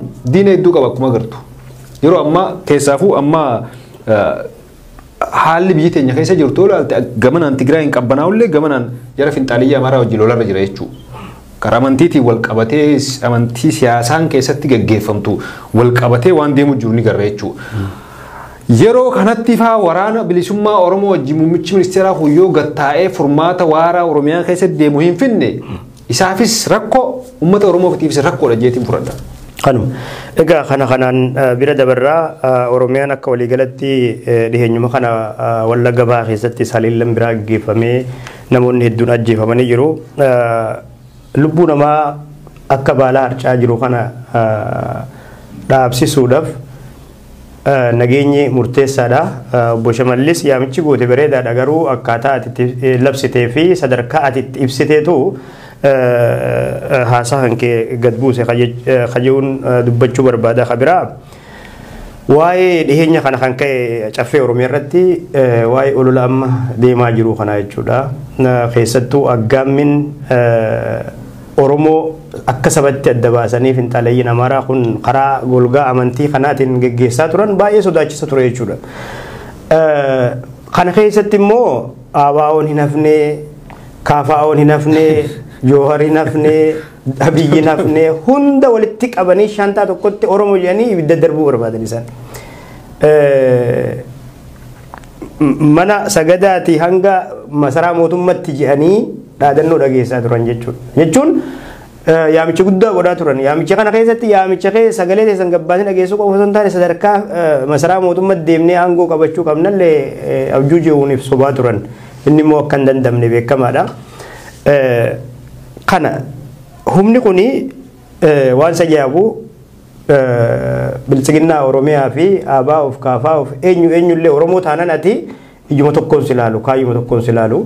Diina hedduu qaba akkuma agartu. Yeroo ammaa keessaafuu amma haalli biyyi teenya keessa jirtu ilaalte, gamanaan Tigraay hin qabbanaa'ullee, gamanaan jara finxaaliyyaa Amaaraa wajjin lolarra jira jechuudha. Karaa amantiitiin wal qabatee, amantii siyaasaan keessatti gaggeeffamtu wal qabatee waan deemu jiru ni garra jechuudha. Yeroo kanatti faa Waraana Bilisummaa Oromoo wajjin muummichi ministeeraa huyyoo gattaa'ee furmaata waaraa Oromiyaa keessatti deemu hin finne, isaafis rakkoo, uummata Oromootiifis rakkoodha jeetiin fudhadha. Kanuma. Egaa kana kanaan bira dabarraa, Oromiyaan akka waliigalatti dhiheenyuma kana Wallagga Bahaa keessatti saliillan biraa gaggeeffamee namoonni hedduun ajjeefamanii jiru. Lubbuu namaa akka baalaa harcaa jiru kana dhaabsisuudhaaf nageenyi murteessaadha. Obbo Shamallis, yaamichi goote bareedaadha, garuu akkaataa ati itti labsitee fi sadarkaa ati itti ibsiteetu haasaa kan kee gad buuse kaje'uun dubbachuu barbaada. Kabiraa, waa'ee dhiheenya kana kan ka'e Caffee Oromiyaa irratti waa'ee olola amma deemaa jiru kana jechuudha. Keessattuu aggaammin Oromoo akka sabatti adda baasanii finxaalayyiin Amaaraa kun karaa golgaa amantii kanaatiin geggeessaa turan baay'ee sodaachisa ture jechuudha. Kana keessatti immoo ABO'n hin hafnee, KFO'n hin hafnee, Joohar hin hafnee, Abiyyi hin hafnee, hunda walitti qabanii shantaa tokkotti Oromoo jedhanii ibidda darbuu barbaadan isaan. Mana sagadaatii hanga masaraa mootummatti jedhanii dhaadannoo dhageessaa turan jechuudha. Jechuun yaamicha guddaa godhaa turan. Yaamicha kana keessatti yaamicha kee sagalee teessan gabbaasni dhageessuu qofa osoo hin taane, sadarkaa masaraa mootummatti deemnee aangoo qabachuu qabnallee abjuu jehuuniif sobaa turan. Inni immoo akka hin dandamne beekamaadha. Kana humni kuni waan isa ajaa'ibu, Biltsiginnaa Oromiyaa fi ABO of KFO of eenyu eenyullee Oromoo taanan ati ijuma tokkoon si ilaalu, kaayyuma tokkoon si ilaalu.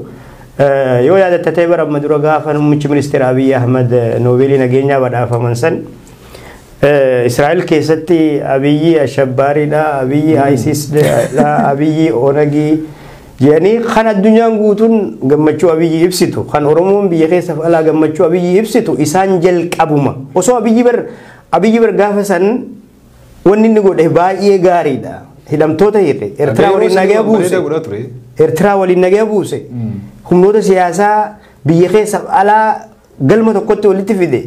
Yoo yaadatta ta'e, bara amma dura gaafa muummichi ministeera Abiyyi Ahmad Noobeelii nageenyaa badhaafaman san, Israa'el keessatti Abiyyi Ashabbaariidha, Abiyyi ISIS dha, Abiyyi Onagii jedhanii kan addunyaan guutuun gammachuu Abiyyi ibsitu, kan Oromoon biyya keessa alaa gammachuu Abiyyi ibsitu isaan jalqabuma. Osoo Abiyyi bar gaafa san wanni inni godhe baay'ee gaariidha. Hidhamtoota hiike. Eertiraa waliin nagaa buuse. Eertiraa waliin nagaa buuse. Humnoota siyaasaa biyya keessa alaa galma tokkotti walitti fide.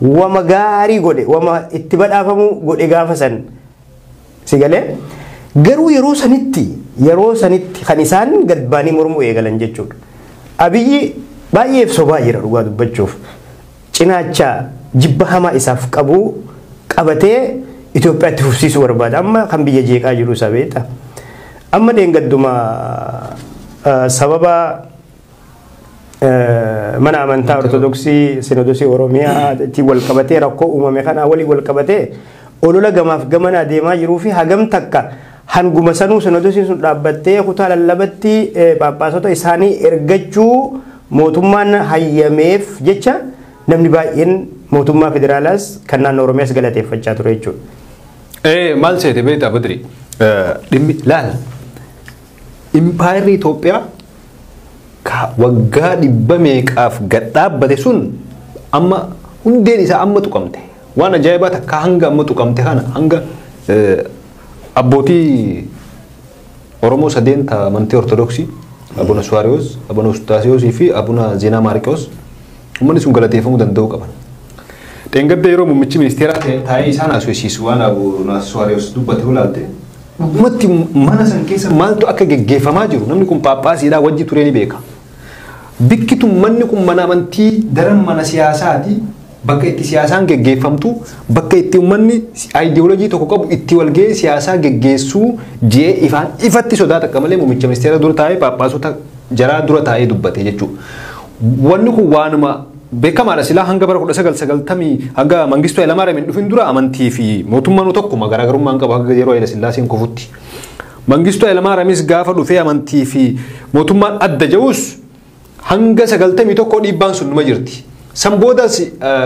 Wama gaarii godhe, wama itti badhaafamu godhe gaafa san. Si galee? Garuu yeroo sanitti kan isaan gad baanii mormuu eegalan jechuudha. Abiyyi baay'ee sobaa jira dhugaa dubbachuuf. Cinaacha jibba hamaa isaaf qabu qabatee Itoophiyaatti fufsiisuu barbaada. Amma kan biyya jeeqaa jiru isa beekta. Amma dheengadduma sababa mana amantaa Ortodoksii Sinodosii Oromiyaa ittiin wal qabatee rakkoo uumame kana waliin wal qabatee olola gamaaf gamana deemaa jiruu fi hagam takka hanguma sanuu sinodosiin sun dhaabbattee kutaa lallabatti phaaphaasota isaanii ergachuu mootummaan hayyameef jecha namni baay'een mootummaa federaalaas kan naannoo Oromiyaas galateeffachaa ture jechuudha. Maal seete beektaa, Badri? Dhimmi laal, impaayirri Itoophiyaa waggaa dhibba meeqaaf gad dhaabbate sun amma hundeen isaa amma tuqamte. Waan ajaa'ibaa takka hanga amma tuqamte kana, hanga abbootii Oromoo sadeen ta amantii Ortodoksii, Abuna Suwaariyoos, Abuna Ustaasiyoosii fi Abuna Zeenaa Maarqoos, uummanni sun galateeffamuu danda'uu qaban. Dheengadda yeroo muummichi ministeeraa taa'ee isaan haasofsiisu waan Abuna Suwaariyoos dubbate ilaalte, dhugumatti mana san keessa maaltu akka geggeeffamaa jiru namni kun phaaphaasiidhaa wajji turee ni beeka. Bikki tun, manni kun mana amantii daran mana siyaasaati. Bakka itti siyaasaan geggeeffamtu, bakka itti uummanni aayidiyoolojii tokko qabu itti walga'ee siyaasaa geggeessuu jee ifaan ifatti sodaa takka malee muummicha ministeera dura taa'ee, phaaphaasota jaraa dura taa'ee dubbate jechuudha. Wanni kun waanuma beekamaadha. Silaa hanga bara 1990 hanga Mangistuu Hayilamaariyaam hin dhufin dura amantii fi mootummaan tokkuma, garaagarummaa hin qabu hanga yeroo Hayila Sillaaseen kufutti. Mangistuu Hayilamaariyaamis gaafa dhufee amantii fi mootummaan adda ja'us hanga 91 dhiibbaan sun numa jirti. San boodas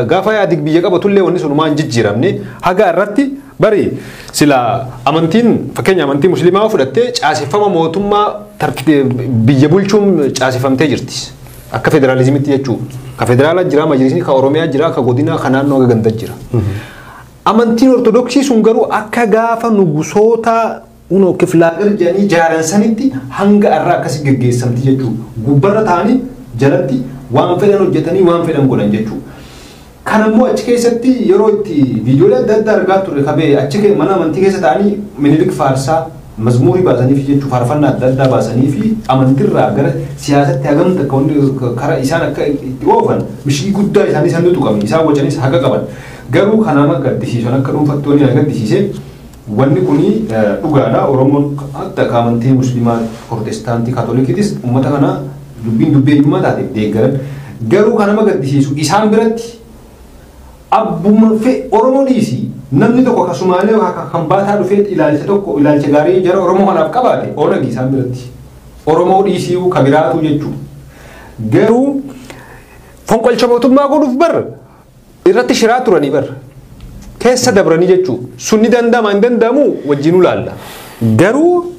gaafa Yaadig biyya qabatullee wanni sun hin jijjiiramne. Haga irratti bari sila amantiin, fakkeenya amantii musliimaa fudhattee, caaseffama mootummaa biyya bulchuun caaseffamtee jirti. Akka federaalizimitti jechuudha. Ka federaalaa jira, majlisni ka Oromiyaa jira, ka godinaa, ka naannoo, ka ganda jira. Amantiin Ortodoksii sun garuu akka gaafa nugusoota unoo kiflaagar jedhanii jaaran sanitti hanga irraa akkasi geggeessamti jechuudha. Gubbarra ta'anii jalatti waan fedhan hojjetanii waan fedhan godhan jechuudha. Kanammoo achi keessatti yeroo itti viidiyoolee adda addaa argaa turre kabee achi mana amantii keessa ta'anii Minilik faarsaa mazmuurii baasanii fi jechuun faarfannaa adda addaa baasanii fi amantiirraa gara siyaasatti hagam takka wanni karaa isaan akka itti oofan mishii guddaa isaanii isaan tuqame isaan wacanis haqa qaban. Garuu kanama gaddisiisan akka dhuunfattoonni na gaddisiise wanni kuni dhugaadha. Oromoon akka amantii Musliimaa, Protestaantii, Kaatolikiitis uummata kana dubbiin dubbii eenyummaa taate deeggaran. Garuu kanama gaddisiisu isaan biratti abbuma Oromoo dhiisi namni tokko akka Sumaalee kan baataa dhufee ilaalcha tokko ilaalcha gaarii jara Oromoo kanaaf qabaate Oonag isaan biratti. Oromoo dhiisii kabiraatu jechuudha. Garuu fonqolcha mootummaa godhuuf bar irratti shiraa turanii bar keessa dabranii jechuudha. Sunni danda'ama hin danda'amu wajjin ulaalla. Garuu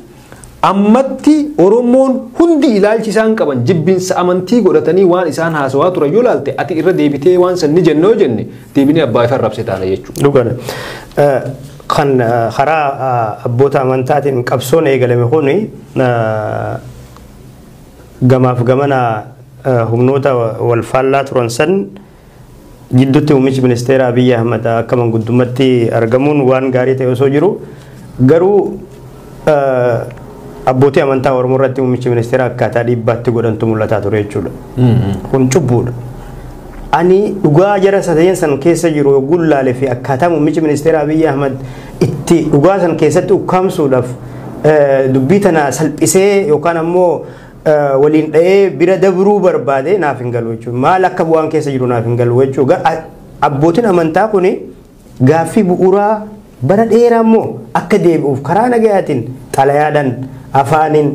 ammatti Oromoon hundi ilaalchi isaan qaban jibbinsa amantii godhatanii waan isaan haasawaa turan yoo ilaalte ati irra deebitee waan san ni jenne yoo jenne deebinee abbaa ifa arrabse taana jechuudha. Dhugaadha. Kan karaa abboota amantaatiin qabsoon eegalame kuni gamaaf gamana humnoota wal faallaa turan san jidduutti muummichi ministeera Abiyyi Ahmad akka manguddummaatti argamuun waan gaarii ta'e osoo jiru garuu abbootii amantaa Oromoo irratti muummichi ministeera akkaataa dhiibbaatti godhantu mul'ataa ture jechuudha. Kun cubbuudha. Ani dhugaa jara sadeen san keessa jiru yogguu laalee fi akkaataa muummichi ministeera Abiyyi Ahmad itti dhugaa san keessatti ukkaamsuudhaaf dubbii tana salphisee yookaan ammoo waliin dha'ee bira dabruu barbaade naaf hin galu jechuudha. Maal akka bu'aan keessa jiru naaf hin galu jechuudha. Abbootiin amantaa kuni gaaffii bu'uuraa bara dheeraa immoo akka deebi'uuf karaa nagayaatiin xalayaadhaan afaaniin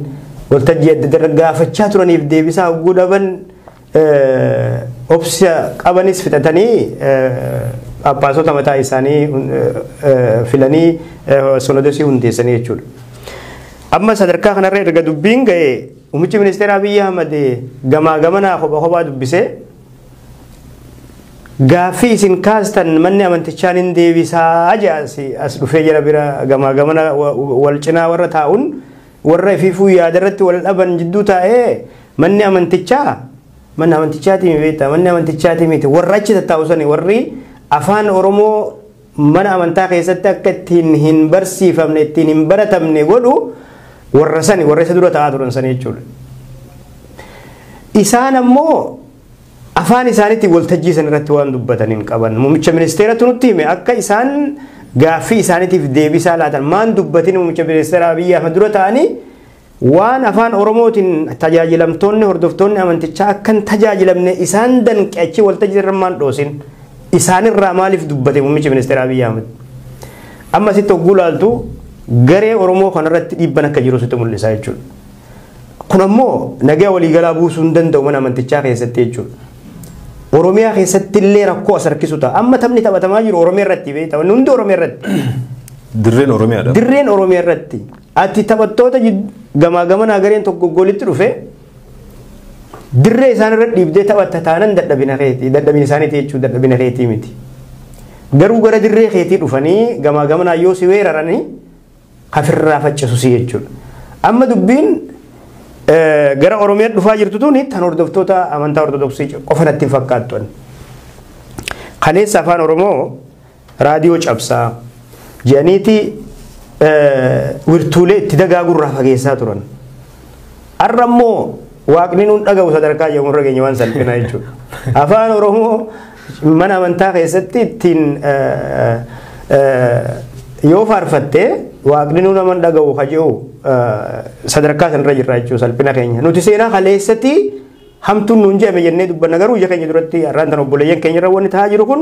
waltajjii adda addaa gaafachaa turaniif deebisaa hogguu dhaban obsa qabanis fixatanii Phaaphaasota mataa isaanii filanii sonodosii hundeessanii jechuudha. Amma sadarkaa kanarra erga dubbiin ga'e muummichi ministeera Abiyyi Ahmad gamaa gamanaa kopha kophaa dubbisee gaaffii isin kaastan manni amantichaan hin deebisaa jedha as dhufee jira bira gamaa gamana wal cinaa warra taa'uun warra ifiifuu yaada irratti wal dhaban jidduu taa'ee manni amantichaa mana amantichaatii beektaa manni amantichaatii miti warra achi tattaa'u sani warri afaan Oromoo mana amantaa keessatti akka ittiin hin barsiifamne ittiin hin baratamne godhu warra sani warra isa dura taa'aa turan sani jechuudha. Isaan ammoo afaan isaaniitti waltajjii san irratti waan dubbatan hin qaban. Muummicha ministeeratu nutti hime akka isaan gaaffii isaaniitiif deebisaa laatan maan dubbatin muummicha ministeera Abiyyi Ahmad dura ta'anii waan afaan Oromootiin tajaajilamtoonni hordoftoonni amantichaa akka hin tajaajilamne isaan danqe achi waltajjii irra maan dhoosin isaanirraa maaliif dubbate muummichi ministeera Abiyyi Ahmad. Amma sitti hogguu laaltu garee Oromoo kanarratti dhiibban akka jiru sitti mul'isa jechuudha. Kun ammoo nagaa waliigalaa buusuu hin danda'u mana amantichaa keessatti jechuudha. Oromiyaa keessatti illee rakkoo as harkisu ta'a. Amma taphni taphatamaa jiru Oromiyaa irratti beektaa wanni hundi Oromiyaa irratti. Dirreen Oromiyaadha. Dirreen Oromiyaa irratti. Ati taphattoota gamaa gamanaa gareen tokko goolitti dhufe dirree isaan irra dhiibdee taphatta taanan dadhabina keetii dadhabina isaaniiti jechuudha dadhabina keetii miti. Garuu gara dirree keetii dhufanii gamaa gamanaa yoo si weeraranii kafirraa faccisu si jechuudha. Amma dubbiin gara Oromiyaa dhufaa jirtu tuni tan hordoftoota amantaa Ortodoksii qofa natti hin fakkaattu. Kaleessa afaan Oromoo raadiyoo cabsaa jedhaniiti wirtuulee itti dagaagurraa fageessaa turan. Har'a immoo waaqni nuun dhaga'u sadarkaa jedhamu irra geenye waan salphinaa jechuudha. Afaan Oromoo mana amantaa keessatti ittiin yoo faarfattee waaqni nuun nama dhaga'u ka jedhu sadarkaa sanarra jirra jechuudha salphina keenya. Nuti seenaa kaleessatti hamtuun nuun jedhame jennee dubbanna garuu ija keenya duratti har'aan tan obboleeyyan keenya irra wanni ta'aa jiru kun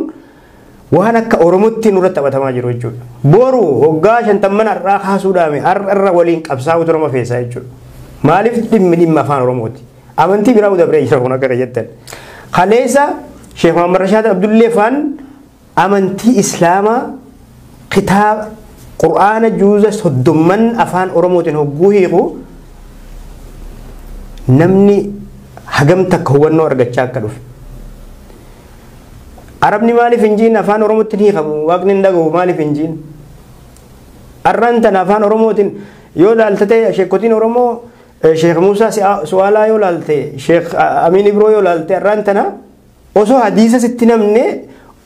waan akka Oromootti nurratti taphatamaa jiru jechuudha. Boru waggaa 50 har'aa kaasuudhaame har'a waliin qabsaa'utu nama feesaa jechuudha. Maaliif dhimmi dhimma afaan Oromooti? Amantii biraa dabree jira kun akka jettan. Kaleessa Sheekh Muhammad Rashaad Abdullee faan amantii Islaamaa kitaaba Qur'aana juuza 30 afaan Oromootiin hogguu hiiku namni hagam takka hubannoo argachaa akka dhufe. Arabni maaliif hin jiin afaan Oromootti hin hiikamu waaqni hin dhagahu maaliif hin jiin? Arraan tana afaan Oromootiin yoo ilaalte ta'e sheekotiin Oromoo Sheekh Muusaa Su'aalaa yoo ilaalte Sheekh Amiin Ibroo yoo ilaalte arraan tana osoo hadiisa sitti namne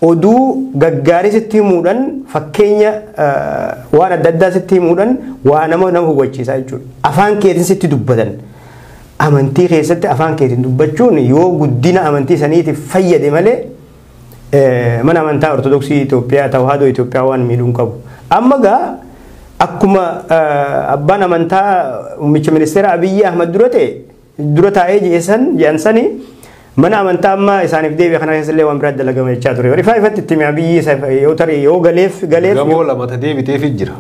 oduu gaggaarii sitti himuudhaan fakkeenya waan adda addaa sitti himuudhaan waa nama hubachiisaa jechuudha. Afaan keetiin sitti dubbatan. Amantii keessatti afaan keetiin dubbachuun yoo guddina amantii saniitiif fayyade malee mana amantaa Ortodoksii Itoophiyaa Tawaahidoo Itoophiyaa waan miidhuu hin qabu. Amma gaa akkuma abbaan amantaa muummicha ministeera Abiyyi Ahmad dura ta'e dura taa'ee je'an sanii mana amantaa amma isaaniif deebi'e kana keessallee waan biraatti dalagama jechaa ture. Ifaa ifatti itti hime Abiyyi yoo tarii yoo galeef. Gamoo lama deebiteefii jira.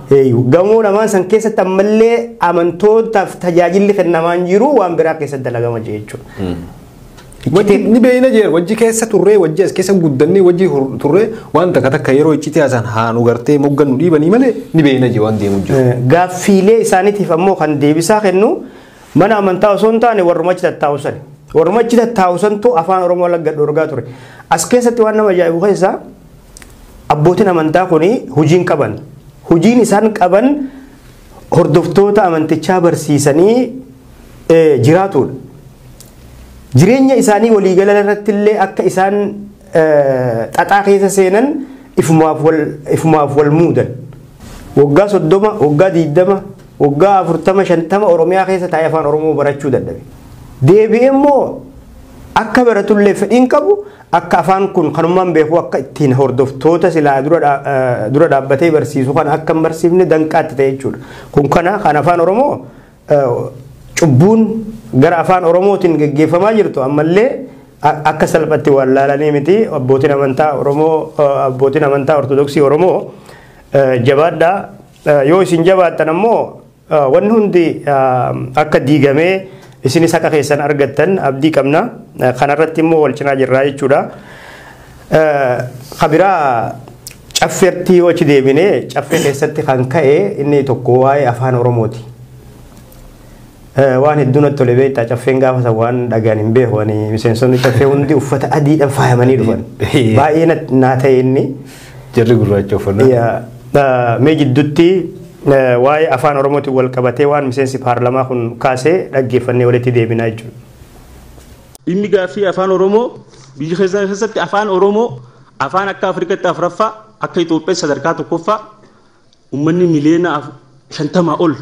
Gamoo lamaan san keessatti ammallee amantootaaf tajaajilli kennamaan jiru waan biraa keessatti dalagama jechuudha. Ni beeyna jeer wajji keessa turree wajji as keessa guddannee wajji turree waan takka takka yeroo iccitii haasaan haanu gartee moggannu dhiibanii malee ni beeyna jee waan deemu jiru. Gaaffiilee isaaniitiif ammoo kan deebisaa kennu mana amantaa osoo hin taane warruma achi tattaa'u sani. Warruma achi tattaa'u santu afaan Oromoo lagga dhorgaa ture. As keessatti waan nama ajaa'ibu keessaa abbootiin amantaa kuni hojiin qaban. Hojiin isaan qaban hordoftoota amantichaa barsiisanii jiraatudha. Jireenya isaanii waliigala irratti illee akka isaan xaxaa keessa seenan ifumaaf wal muudan. Waggaa 30, waggaa 20, waggaa 40, 50 Oromiyaa keessa taa'ee afaan Oromoo barachuu dadhabe. Deebi'ee immoo akka baratullee fedhiin qabu akka afaan kun kanummaan beeku akka ittiin hordoftoota silaa dura dhaabbatee barsiisu kan akka hin barsiifne danqaatti ta'e jechuudha. Kun kana kan afaan Oromoo cubbuun gara afaan Oromootiin geggeeffamaa jirtu ammallee akka salphatti waan laalanii miti abbootiin amantaa Oromoo abbootiin amantaa Ortodoksii Oromoo jabaadhaa yoo isin jabaattan ammoo wanni hundi akka diigamee isinis akka keessan argattan abdii qabna kanarratti immoo wal cinaa jirraa jechuudha. Kabiraa caffeetti yoo achi deebinee caffee keessatti kan ka'e inni tokko waa'ee afaan Oromooti. Waan hedduu natti tole beektaa caffeen gaafa san waan dhagaan hin beeku ani miseensonni caffee hundi uffata adiidhaan faayamanii dhufan. Baay'ee naa ta'e inni. Jarri gurraacha uffannaa. Mee jidduutti waa'ee afaan Oromootiin wal qabatee waan miseensi paarlamaa kun kaasee dhaggeeffannee walitti deebinaa jechuudha. Dhimmi gaaffii afaan Oromoo biyya keessatti afaan Oromoo afaan akka Afrikaatti afuraffaa akka Itoophiyaa sadarkaa tokkoffaa uummanni miliyoona 50 ol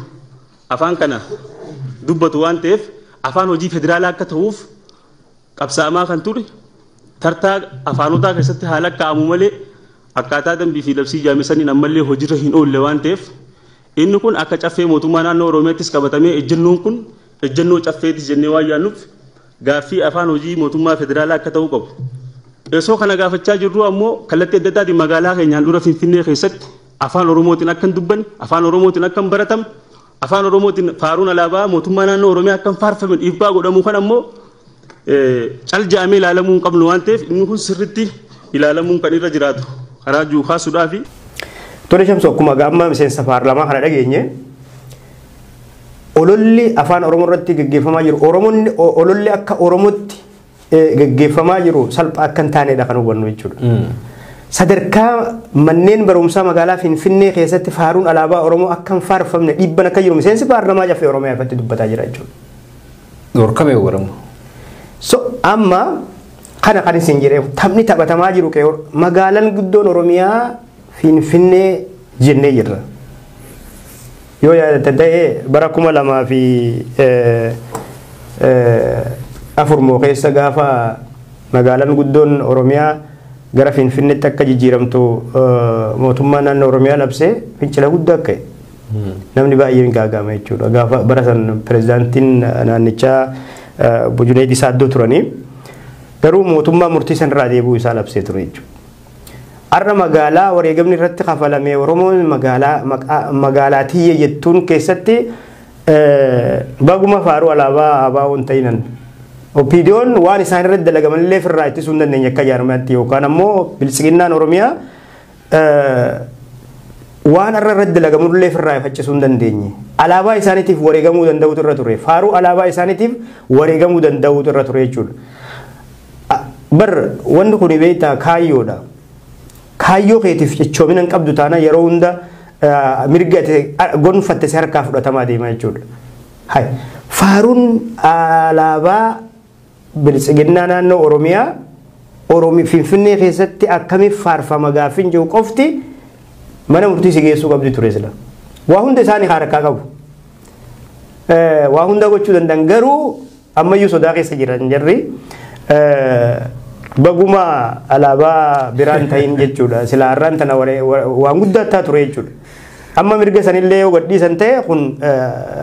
afaan kana dubbatu waan ta'eef afaan hojii federaalaa akka ta'uuf qabsaa'amaa kan ture tartaa afaanotaa keessatti haala kaa'amu malee akkaataa dambii fi labsii jaamesaniin ammallee hojiirra hin oolle waan ta'eef inni kun akka caffee mootummaa naannoo Oromiyaattis qabatamee ejjennoon kun ejjennoo caffeetis jennee waan yaadnuuf gaaffii afaan hojii mootummaa federaalaa akka ta'uu qabu. Osoo kana gaafachaa jirru ammoo kallattii adda addaatiin magaalaa keenyaan dura Finfinnee keessatti afaan Oromootiin akka hin dubbanne, afaan Oromootiin akka hin baratamne, afaan Oromootiin faaruun alaabaa mootummaa naannoo Oromiyaa akka hin faarfamne dhiibbaa godhamu kan ammoo cal ja'amee ilaalamuu hin qabnu waan ta'eef inni kun sirriitti ilaalamuun kan irra jiraatu karaa jiru kaasuudhaafi. Tole Shamsu akkuma gaamma miseensa paarlaamaa kana dhageenye ololli afaan Oromoo irratti geggeeffamaa jiru Oromoonni ololli akka Oromootti geggeeffamaa jiru salphaa akka hin taanedha kan hubannu jechuudha. Sadarkaa manneen barumsaa magaalaa Finfinnee keessatti faaruun alaabaa Oromoo akka hin faarfamne dhiibban akka jiru miseensi paarlaamaa caffee Oromiyaa ifatti dubbataa jira jechuudha. Dhorkamee Oromoo. So amma kana kan isin jedhee taphni taphatamaa jiru magaalaan guddoon Oromiyaa Finfinnee jennee jirra. Yoo yaadatte ta'e bara 2004 moo keessa gaafa magaalaan guddoon Oromiyaa gara Finfinneetti akka jijjiiramtu mootummaan naannoo Oromiyaa labsee fincila guddaa akka namni baay'een gaaga'ame jechuudha. Gaafa bara san pirezidaantiin naannichaa obbo Junaayid Saaddoo turanii garuu mootummaa murtii sanarraa deebi'uu isaa labsee ture jechuudha. Har'a magaalaa wareegamni irratti kafalamee Oromoon magaalaa tiyya jettuun keessatti baguma faaruu alaabaa ABO hin ta'inan. OPDO'n waan isaan irratti dalagamanillee ofirraa ittisuu hin dandeenye akka jaarmaatti yookaan ammoo bilisiginnaan Oromiyaa waan har'a irratti dalagamullee ofirraa faccisuu hin dandeenye. Alaabaa isaaniitiif wareegamuu danda'utu irra ture. Faaruu alaabaa isaaniitiif wareegamuu danda'utu irra ture jechuudha. Bar wanni kun beektaa kaayyoodha. Kaayyoo keetiif jechoomina hin qabdu taana yeroo hunda mirga ati gonfatte si harkaa fudhatamaa deema jechuudha. Hai faaruun alaabaa biltsiginnaa naannoo Oromiyaa Oromi Finfinnee keessatti akkamiif faarfama gaaffiin jiru qofti mana murtii si geessuu qabdi ture sila. Waa hunda isaanii harkaa qabu. Waa hunda gochuu danda'an garuu ammayyuu sodaa keessa jiran jarri baguma alaabaa biraan ta'in jechuudha. Sila har'aan tana waan guddaa taa ture jechuudha. Amma mirga sanillee yoo gadhiisan ta'e kun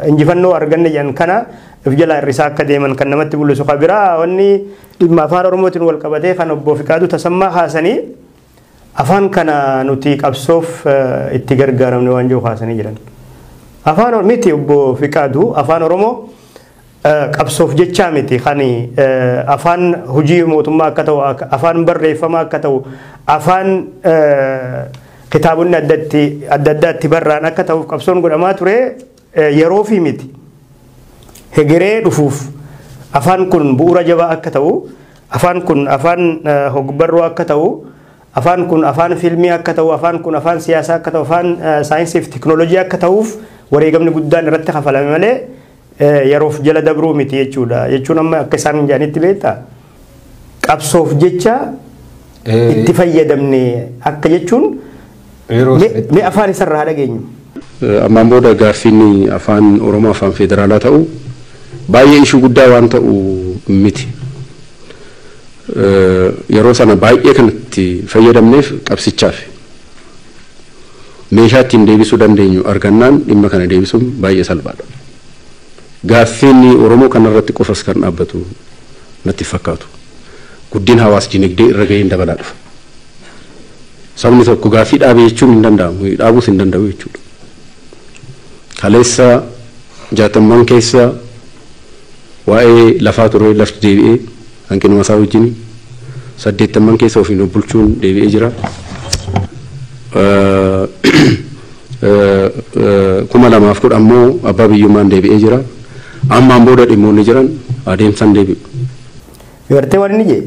injifannoo arganne jedhan kana if jala hir'isaa akka deeman kan namatti mul'isu. Kan biraa wanni dhimma afaan Oromootiin wal qabatee kan obbo Fiqaaduu Tasammaa haasanii afaan kana nuti qabsoof itti gargaaramne waan jiru haasanii jiran. Afaan miti obbo Fiqaaduu afaan Oromoo qabsoof jechaa miti kan afaan hojii mootummaa akka ta'u, afaan barreeffamaa akka ta'u, afaan kitaabonni adda addaatti barraan akka ta'uuf qabsoon godhamaa ture yeroo fi miti. Hegeree dhufuuf afaan kun bu'uura jabaa akka ta'u, afaan kun afaan hogbarruu akka ta'u, afaan kun afaan fiilmii akka ta'u, afaan kun afaan siyaasaa akka ta'u, afaan saayinsii fi teekinooloojii akka ta'uuf wareegamni guddaan irratti kafalame malee yeroof jala dabruu miti jechuudha. Jechuun amma akka isaan jedhanitti beektaa qabsoof jecha itti fayyadamne akka jechuun mee afaan isarraa dhageenyu. Ammaan booda gaaffiin afaan Oromoo afaan federaalaa ta'u baay'ee ishuu guddaa waan ta'u miti. Yeroo sana baay'ee kan itti fayyadamneef qabsichaaf meeshaa ittiin deebisuu dandeenyu argannaan dhimma kana deebisuun baay'ee salphaadha. Gaaffiin Oromoo kanarratti qofas kan dhaabbatu natti fakkaatu. Guddin hawaas dinagdee irra gaheen dabalaa dhufa. Sabni tokko gaaffii dhaabe jechuun hin danda'amu, dhaabuus hin danda'u jechuudha. Kaleessa 60 keessa waa'ee lafaa ture lafti deebi'ee hanqinuma isaa wajjin 80 keessa ofiin of bulchuun deebi'ee jira. 2010 ammoo abbaa biyyummaan deebi'ee jira. Ammaan booda dhimmoonni jiran adeemsaan deebi'u. Gartee waan inni jedhe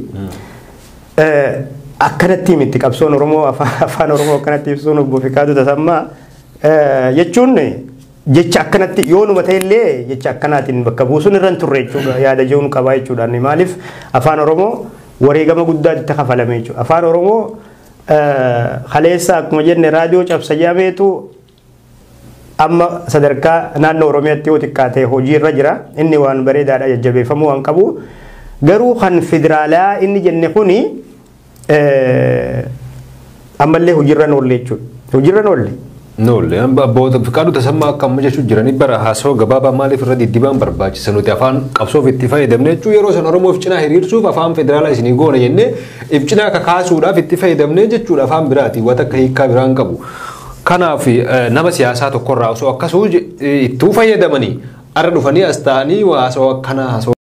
akkanatti miti qabsoon Oromoo afaan Oromoo akkanatti ibsuun obbo Fiqaaduu Tasammaa jechuun jecha akkanatti yoonuma ta'ellee jecha akkanaatiin bakka buusuun irra hin turre jechuudha yaada jehuun qabaa jechuudha. Maaliif afaan Oromoo wareegama guddaa itti kafalame jechuudha. Afaan Oromoo kaleessa akkuma jenne raadiyoo cabsa jedhameetu amma sadarkaa naannoo Oromiyaatti yoo xiqqaate hojii irra jira. Inni waan bareedaadha jajjabeeffamuu waan qabu. Garuu kan federaalaa inni jenne kuni ammallee hojiirra hin oolle jechuudha. Hojiirra hin oolle. Noolle abboota Fiqaaduu Tasammaa akka amma jechuun jiranii bara haasawaa gabaabaa maaliif irra diddibaan barbaachisa nuti afaan qabsoof itti fayyadamne jechuun yeroo san Oromoof cinaa hiriirsuuf afaan federaalaa isinii goona jennee if cinaa kakaasuudhaaf itti fayyadamne jechuudha afaan biraati waan akka hiikkaa biraan qabu. Kanaaf nama siyaasaa tokkorraa osoo akkasuu ittuu fayyadamanii arra dhufanii as ta'anii haasawaa akkanaa haasawaa.